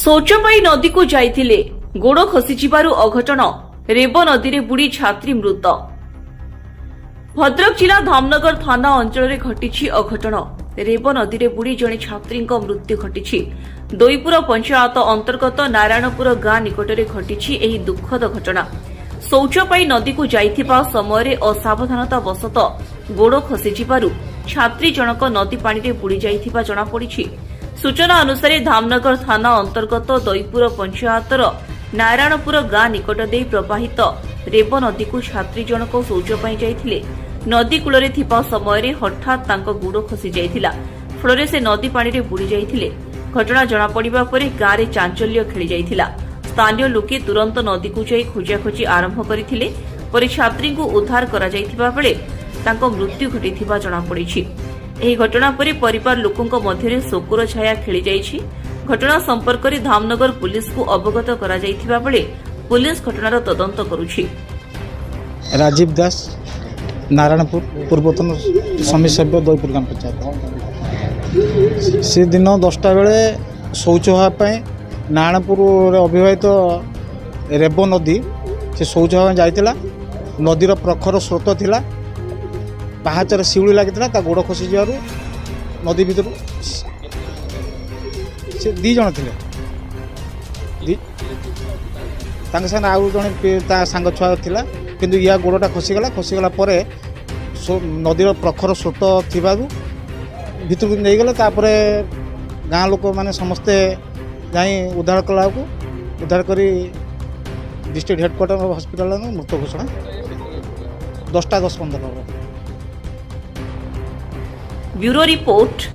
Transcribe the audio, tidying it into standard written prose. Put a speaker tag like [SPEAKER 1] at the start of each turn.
[SPEAKER 1] ଶୌଚ ପାଇଁ ନଦୀକୁ ଯାଇଥିଲେ, ଗୋଡ଼ ଖସିଯିବାରୁ ଅଘଟଣ। ରେବ ନଦୀରେ ବୁଡ଼ି ଛାତ୍ରୀ ମୃତ। ଭଦ୍ରକ ଜିଲ୍ଲା ଧାମନଗର ଥାନା ଅଞ୍ଚଳରେ ଘଟିଛି ଅଘଟଣ। ରେବ ନଦୀରେ ବୁଡ଼ି ଜଣେ ଛାତ୍ରୀଙ୍କ ମୃତ୍ୟୁ ଘଟିଛି। ଦୋଇପୁର ପଞ୍ଚାୟତ ଅନ୍ତର୍ଗତ ନାରାୟଣପୁର ଗାଁ ନିକଟରେ ଘଟିଛି ଏହି ଦୁଃଖଦ ଘଟଣା। ଶୌଚ ପାଇଁ ନଦୀକୁ ଯାଇଥିବା ସମୟରେ ଅସାବଧାନତା ବଶତଃ ଗୋଡ଼ ଖସିଯିବାରୁ ଛାତ୍ରୀ ଜଣକ ନଦୀ ପାଣିରେ ବୁଡ଼ି ଯାଇଥିବା ଜଣାପଡ଼ିଛି। ସୂଚନା ଅନୁସାରେ, ଧାମନଗର ଥାନା ଅନ୍ତର୍ଗତ ଦଇପୁର ପଞ୍ଚାୟତର ନାରାୟଣପୁର ଗାଁ ନିକଟ ଦେଇ ପ୍ରବାହିତ ରେବ ନଦୀକୁ ଛାତ୍ରୀ ଜଣକ ଶୌଚ ପାଇଁ ଯାଇଥିଲେ। ନଦୀ କୂଳରେ ଥିବା ସମୟରେ ହଠାତ୍ ତାଙ୍କ ଗୋଡ଼ ଖସି ଯାଇଥିଲା। ଫଳରେ ସେ ନଦୀ ପାଣିରେ ବୁଡ଼ି ଯାଇଥିଲେ। ଘଟଣା ଜଣାପଡ଼ିବା ପରେ ଗାଁରେ ଚାଞ୍ଚଲ୍ୟ ଖେଳିଯାଇଥିଲା। ସ୍ଥାନୀୟ ଲୋକେ ତୁରନ୍ତ ନଦୀକୁ ଯାଇ ଖୋଜାଖୋଜି ଆରମ୍ଭ କରିଥିଲେ। ପରେ ଛାତ୍ରୀଙ୍କୁ ଉଦ୍ଧାର କରାଯାଇଥିବା ବେଳେ ତାଙ୍କ ମୃତ୍ୟୁ ଘଟିଥିବା ଜଣାପଡ଼ିଛି। ଏହି ଘଟଣା ପରେ ପରିବାର ଲୋକଙ୍କ ମଧ୍ୟରେ ଶୋକର ଛାୟା ଖେଳିଯାଇଛି। ଘଟଣା ସମ୍ପର୍କରେ ଧାମନଗର ପୁଲିସକୁ ଅବଗତ କରାଯାଇଥିବା ବେଳେ ପୁଲିସ ଘଟଣାର ତଦନ୍ତ କରୁଛି।
[SPEAKER 2] ରାଜୀବ ଦାସ, ନାରାୟଣପୁର, ପୂର୍ବତନ ସମିତି ସଭ୍ୟ, ଦଇପୁର ଗ୍ରାମ ପଞ୍ଚାୟତ। ସେ ଦିନ 10ଟା ବେଳେ ଶୌଚ ହେବା ପାଇଁ ନାରାୟଣପୁରରେ ଅବିବାହିତ ରେବ ନଦୀ ସେ ଶୌଚ ହେବା ପାଇଁ ଯାଇଥିଲା। ନଦୀର ପ୍ରଖର ସ୍ରୋତ ଥିଲା। ପାହାଚରେ ଶିଉଳି ଲାଗିଥିଲା। ତା ଗୋଡ଼ ଖସିଯିବାରୁ ନଦୀ ଭିତରୁ। ସେ 2 ଜଣ ଥିଲେ। ତାଙ୍କ ସାଙ୍ଗରେ ଆଉ ଜଣେ ତା ସାଙ୍ଗ ଛୁଆ ଥିଲା। କିନ୍ତୁ ୟା ଗୋଡ଼ଟା ଖସିଗଲା। ଖସିଗଲା ପରେ ନଦୀର ପ୍ରଖର ସ୍ରୋତ ଥିବାରୁ ଭିତରକୁ ନେଇଗଲେ। ତାପରେ ଗାଁ ଲୋକମାନେ ସମସ୍ତେ ଯାଇ ଉଦ୍ଧାର କଲା ବେଳକୁ, ଉଦ୍ଧାର କରି ଡିଷ୍ଟ୍ରିକ୍ଟ ହେଡ଼କ୍ୱାର୍ଟର ହସ୍ପିଟାଲରେ ମୃତ ଘୋଷଣା। 10ଟା 10-15 ହେବ।
[SPEAKER 1] Bureau report.